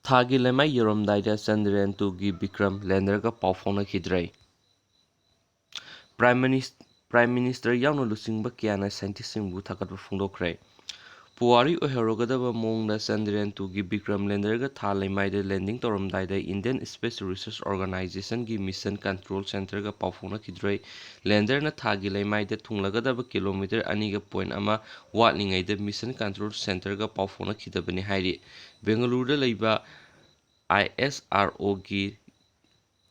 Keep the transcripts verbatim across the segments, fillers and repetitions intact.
ꯊꯥꯒꯤ ꯂꯩꯃꯥꯏ ꯌꯧꯔꯝꯗꯥꯏꯗ ꯆꯟꯗ꯭ꯔꯌꯥꯟ ꯇꯨꯒꯤ ꯕꯤꯀ꯭ꯔꯝ ꯂꯦꯟꯗꯔꯒ ꯄꯥꯎ ꯐꯥꯎꯅꯈꯤꯗ꯭ꯔꯦ꯫ ꯄ꯭ꯔꯥꯏꯝ ꯃꯤꯅꯤꯁ-, ꯄ꯭ꯔꯥꯏꯝ ꯃꯤꯅꯤꯁꯇꯔ ꯌꯥꯎꯅ ꯂꯨꯆꯤꯡꯕ ꯀꯌꯥꯅ ꯁꯥꯏꯟꯇꯤꯁꯁꯤꯡꯕꯨ ꯊꯥꯒꯠꯄ ꯐꯣꯡꯗꯣꯛꯈ꯭ꯔꯦ꯫ ꯄꯨꯋꯥꯔꯤ ꯑꯣꯏꯍꯧꯔꯒꯗꯕ ꯃꯑꯣꯡꯗ ꯆꯟꯗ꯭ꯔꯌꯥꯟ ꯇꯨꯒꯤ ꯕꯤꯀ꯭ꯔꯝ ꯂꯦꯟꯗꯔꯒ ꯊꯥ ꯂꯩꯃꯥꯏꯗ ꯂꯦꯟꯗꯤꯡ ꯇꯧꯔꯝꯗꯥꯏꯗ ꯏꯟꯗꯤꯌꯟ ꯁ꯭ꯄꯦꯁ ꯔꯤꯁꯔꯁ ꯑꯣꯔꯒꯅꯥꯏꯖꯦꯁꯟꯒꯤ ꯃꯤꯁꯟ ꯀꯟꯇ꯭ꯔꯣꯜ ꯁꯦꯟꯇꯔꯒ ꯄꯥꯎ ꯐꯥꯎꯅꯈꯤꯗ꯭ꯔꯦ꯫ ꯂꯦꯟꯗꯔꯅ ꯊꯥꯒꯤ ꯂꯩꯃꯥꯏꯗ ꯊꯨꯡꯂꯒꯗꯕ ꯀꯤꯂꯣꯃꯤꯇꯔ ꯑꯅꯤꯒ ꯄꯣꯏꯟ ꯑꯃ ꯋꯥꯠꯂꯤꯉꯩꯗ ꯃꯤꯁꯟ ꯀꯟꯇ꯭ꯔꯣꯜ ꯁꯦꯟꯇꯔꯒ ꯄꯥꯎ ꯐꯥꯎꯅꯈꯤꯗꯕꯅꯤ ꯍꯥꯏꯔꯤ꯫ ꯕꯦꯡꯒꯂꯨꯔꯨꯗ ꯂꯩꯕ ꯑꯥꯏ ꯑꯦꯁ ꯑꯥꯔ ꯑꯣꯒꯤ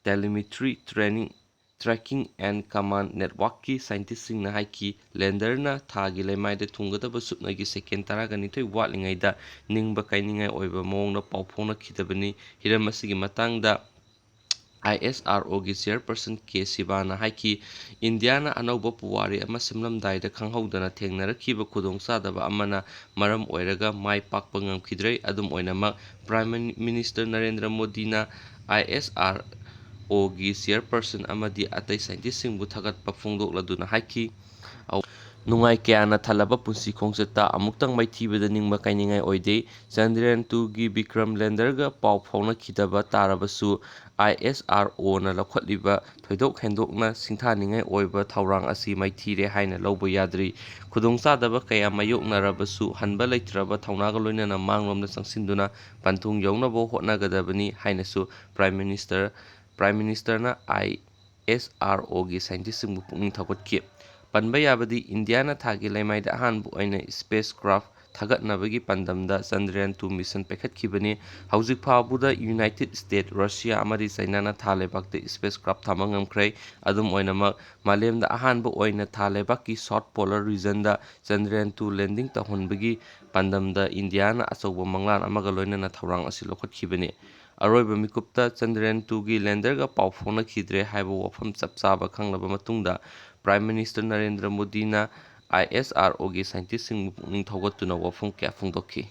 ꯇꯦꯂꯤꯃꯤꯇ꯭ꯔꯤ ꯇ꯭ꯔꯦꯅꯤꯡ, ꯇ꯭ꯔꯦꯀꯤꯡ ꯑꯦꯟ ꯀꯃꯥꯟ ꯅꯦꯠꯋꯥꯔꯛꯀꯤ ꯁꯥꯏꯟꯇꯤꯁꯁꯤꯡꯅ ꯍꯥꯏꯈꯤ, ꯂꯦꯟꯗꯔꯅ ꯊꯥꯒꯤ ꯂꯩꯃꯥꯏꯗ ꯊꯨꯡꯒꯗꯕ ꯁꯨꯞꯅꯒꯤ ꯁꯦꯀꯦꯟ ꯇꯔꯥꯒ ꯅꯤꯊꯣꯏ ꯋꯥꯠꯂꯤꯉꯩꯗ ꯅꯤꯡꯕ ꯀꯥꯏꯅꯤꯡꯉꯥꯏ ꯑꯣꯏꯕ ꯃꯑꯣꯡꯗ ꯄꯥꯎ ꯐꯥꯎꯅꯈꯤꯗꯕꯅꯤ꯫ ꯍꯤꯔꯝ ꯑꯁꯤꯒꯤ ꯃꯇꯥꯡꯗ ꯑꯥꯏ ꯑꯦꯁ ꯑꯥꯔ ꯑꯣꯒꯤ ꯆꯤꯌꯔꯄꯔꯁꯟ ꯀꯦ ꯁꯤꯕꯥꯅ ꯍꯥꯏꯈꯤ, ꯏꯟꯗꯤꯌꯥꯅ ꯑꯅꯧꯕ ꯄꯨꯋꯥꯔꯤ ꯑꯃ ꯁꯦꯝꯂꯝꯗꯥꯏꯗ ꯈꯪꯍꯧꯗꯅ ꯊꯦꯡꯅꯔꯛꯈꯤꯕ ꯈꯨꯗꯣꯡꯆꯥꯗꯕ ꯑꯃꯅ ꯃꯔꯝ ꯑꯣꯏꯔꯒ ꯃꯥꯏ ꯄꯥꯛꯄ ꯉꯝꯈꯤꯗ꯭ꯔꯦ꯫ ꯑꯗꯨꯝ ꯑꯣꯏꯅꯃꯛ, ꯄ꯭ꯔꯥꯏꯝ ꯃꯤꯅꯤꯁꯇꯔ ꯅꯔꯦꯟꯗ꯭ꯔ ꯃꯣꯗꯤꯅ ꯑꯥꯏ ꯑꯦꯁ ꯑꯥꯔ ꯑꯣꯒꯤ ꯆꯤꯌꯔꯄꯔꯁꯟ ꯑꯃꯗꯤ ꯑꯇꯩ ꯁꯥꯏꯟꯇꯤꯁꯁꯤꯡꯕꯨ ꯊꯥꯒꯠꯄ ꯐꯣꯡꯗꯣꯛꯂꯗꯨꯅ ꯍꯥꯏꯈꯤ, "ꯑꯧ, ꯅꯨꯡꯉꯥꯏ ꯀꯌꯥꯅ ꯊꯜꯂꯕ ꯄꯨꯟꯁꯤ ꯈꯣꯡꯆꯠꯇ ꯑꯃꯨꯛꯇꯪ ꯃꯥꯏꯊꯤꯕꯗ ꯅꯤꯡꯕ ꯀꯥꯏꯅꯤꯡꯉꯥꯏ ꯑꯣꯏꯗꯦ꯫ ꯆꯟꯗ꯭ꯔꯌꯥꯟ ꯇꯨꯒꯤ ꯕꯤꯀ꯭ꯔꯝ ꯂꯦꯟꯗꯔꯒ ꯄꯥꯎ ꯐꯥꯎꯅꯈꯤꯗꯕ ꯇꯥꯔꯕꯁꯨ, ꯑꯥꯏ ꯑꯦꯁ ꯑꯥꯔ ꯑꯣꯅ ꯂꯧꯈꯠꯂꯤꯕ ꯊꯣꯏꯗꯣꯛ ꯍꯦꯟꯗꯣꯛꯅ ꯁꯤꯡꯊꯥꯅꯤꯡꯉꯥꯏ ꯑꯣꯏꯕ ꯊꯧꯔꯥꯡ ꯑꯁꯤ ꯃꯥꯏꯊꯤꯔꯦ ꯍꯥꯏꯅ ꯂꯧꯕ ꯌꯥꯗ꯭ꯔꯤ꯫ ꯈꯨꯗꯣꯡꯆꯥꯗꯕ ꯀꯌꯥ ꯃꯥꯌꯣꯛꯅꯔꯕꯁꯨ, ꯍꯟꯕ ꯂꯩꯇ꯭ꯔꯕ ꯊꯧꯅꯥꯒ ꯂꯣꯏꯅꯅ ꯃꯥꯡꯂꯣꯝꯗ ꯆꯪꯁꯤꯟꯗꯨꯅ ꯄꯟꯊꯨꯡ ꯌꯧꯅꯕ ꯍꯣꯠꯅꯒꯗꯕꯅꯤ" ꯍꯥꯏꯅꯁꯨ ꯄ꯭ꯔꯥꯏꯝ ꯃꯤꯅꯤꯁꯇꯔ, ꯄ꯭ꯔꯥꯏꯝ ꯃꯤꯅꯤꯁꯇꯔꯅ ꯑꯥꯏ ꯑꯦꯁ ꯑꯥꯔ ꯑꯣꯒꯤ ꯁꯥꯏꯟꯇꯤꯁꯁꯤꯡꯕꯨ ꯄꯨꯛꯅꯤꯡ ꯊꯧꯒꯠꯈꯤ꯫ ꯄꯟꯕ ꯌꯥꯕꯗꯤ, ꯏꯟꯗꯤꯌꯥꯅ ꯊꯥꯒꯤ ꯂꯩꯃꯥꯏꯗ ꯑꯍꯥꯟꯕ ꯑꯣꯏꯅ space craft ꯊꯥꯒꯠꯅꯕꯒꯤ ꯄꯥꯟꯗꯝꯗ Chandrayaan two mission ꯄꯥꯏꯈꯠꯈꯤꯕꯅꯤ꯫ ꯍꯧꯖꯤꯛ ꯐꯥꯎꯕꯗ ꯌꯨꯅꯥꯏꯇꯦꯗ ꯁ꯭ꯇꯦꯠ, ꯔꯁꯤꯌꯥ ꯑꯃꯗꯤ ꯆꯥꯏꯅꯥꯅ ꯊꯥ ꯂꯩꯕꯥꯛꯇ ꯁ꯭ꯄꯦꯁ ꯀ꯭ꯔꯥꯐ ꯊꯝꯕ ꯉꯝꯈ꯭ꯔꯦ꯫ ꯑꯗꯨꯝ ꯑꯣꯏꯅꯃꯛ, ꯃꯥꯂꯦꯝꯗ ꯑꯍꯥꯟꯕ ꯑꯣꯏꯅ ꯊꯥ ꯂꯩꯕꯥꯛꯀꯤ south polar ꯔꯤꯖꯟꯗ Chandrayaan two landing ꯇꯧꯍꯟꯕꯒꯤ ꯄꯥꯟꯗꯝꯗ ꯏꯟꯗꯤꯌꯥꯅ ꯑꯆꯧꯕ ꯃꯪꯂꯥꯟ ꯑꯃꯒ ꯂꯣꯏꯅꯅ ꯊꯧꯔꯥꯡ ꯑꯁꯤ ꯂꯧꯈꯠꯈꯤꯕꯅꯤ꯫ ꯑꯔꯣꯏꯕ ꯃꯤꯀꯨꯞꯇ ꯆꯟꯗ꯭ꯔꯌꯥꯟ ꯇꯨꯒꯤ ꯂꯦꯟꯗꯔꯒ ꯄꯥꯎ ꯐꯥꯎꯅꯈꯤꯗ꯭ꯔꯦ ꯍꯥꯏꯕ ꯋꯥꯐꯝ ꯆꯞ ꯆꯥꯕ ꯈꯪꯂꯕ ꯃꯇꯨꯡꯗ, ꯄ꯭ꯔꯥꯏꯝ ꯃꯤꯅꯤꯁꯇꯔ ꯅꯔꯦꯟꯗ꯭ꯔ ꯃꯣꯗꯤꯅ ꯑꯥꯏ ꯑꯦꯁ ꯑꯥꯔ ꯑꯣꯒꯤ ꯁꯥꯏꯟꯇꯤꯁꯁꯤꯡꯕꯨ ꯄꯨꯛꯅꯤꯡ ꯊꯧꯒꯠꯇꯨꯅ ꯋꯥꯐꯝ ꯀꯌꯥ ꯐꯣꯡꯗꯣꯛꯈꯤ꯫